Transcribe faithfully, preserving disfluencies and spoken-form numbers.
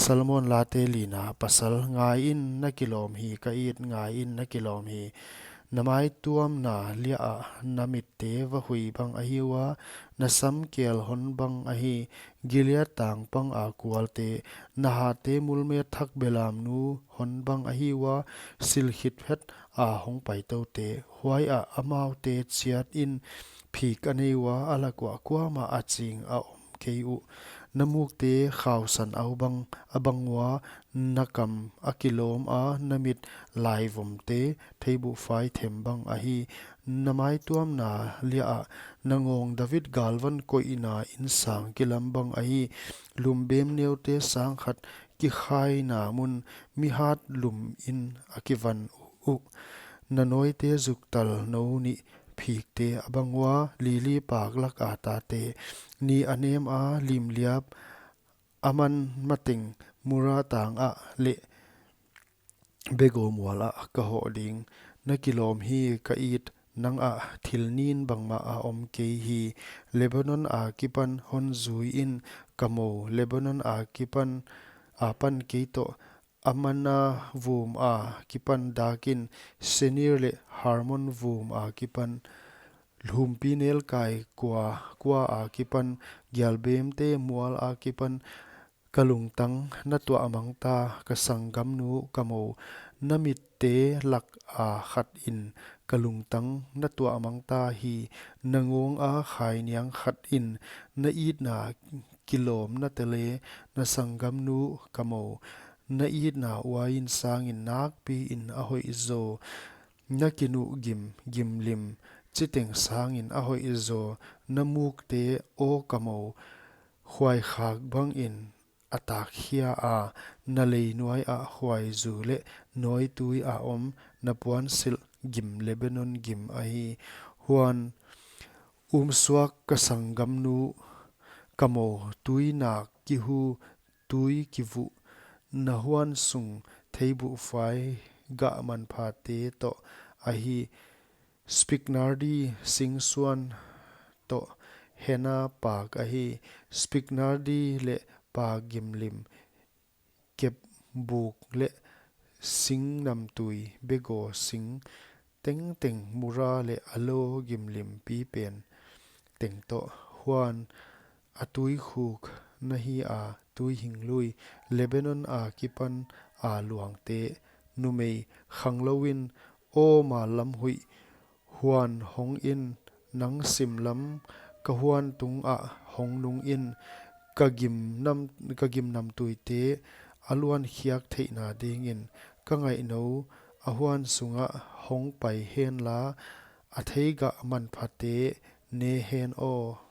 Solomon Late lina pasal. Ngaiin, na kilawm hi ka it, ngaiin, na kilawm hi. Na maituamna liah ah na mitte vahui bang ahi ua, na samkel hon bang ahi. Gilead tangpang a kualte, na hatte mulme thak belamnu hon bang ahi ua, silkhit phet a hong paitoute. Huaiah amaute chiatin phik a nei ua, a lak uah kuamah a ching a om kei uh. Na mukte khausan au bang a bang ua, na kam a kilawm a, na mit laivomte theibuhfai them bang ahi. Na maituamna liah ah na ngawng David galvan koihna insang kilam bang ahi. Lumbem neute sang khat kikhaina mun, mihat lum in a kivan uh. Na nawite zuktal nou nih phikte a bang ua, lili pak lak a tate. Ni a nem a limliap a man mateng, mura tang ah leh begaw mual ah ka hoh ding. Na kilawm hi ka it, nang ah thil nin bangmah a om kei hi. Lebanon a kipan hon zui in ka mou, Lebanon a kipan a pan kei toh, Amana vum a kipan dakin, Senir leh Hermon vum a kipan, humpi nelkai kua, kua a kipan, gialbemte mual a kipan, ka lungtang na tuah mang ta, ka sanggamnu ka mou. Na mitte lak a khat in ka lungtang na tuah mang ta hi. Na ngawng a khainiang khat in na itna kilawm na tel e, na sanggamnu ka mou. Na itna uain sangin nakpi in a hoih zaw, na kinuh gim, gimlim chiteng sangin a hoih zaw. Na mukte aw ka mou, khuaikhak bangin a takkhia a, na leinuai ah khuaizu leh nawitui a om. Na puansilh gim Lebanon gim ahi. Huan umsuak ka sanggamnu ka mou, tui nak kihu, tui kivuh, na huan sung theibuhfai gah manphate toh ahi. Spikenard singsuan toh henna pak ahi. Spikenard leh pak gimlim, kepbuk leh sing namtui, begaw sing tengteng, mura leh aloe gimlim pipen teng toh. Huan a tuikhuk na hi a, tuihing lui, Lebanon a kipan a luangte. Numei khanglouin aw mallam huih, huan hong in, nang simlam ka huan tungah hong nung in. Ka gimnam, ka gimnamtuite a luankhiak theihna dingin ka ngaihnou a huan sungah hong pai henla, a theigah manphate ne hen aw.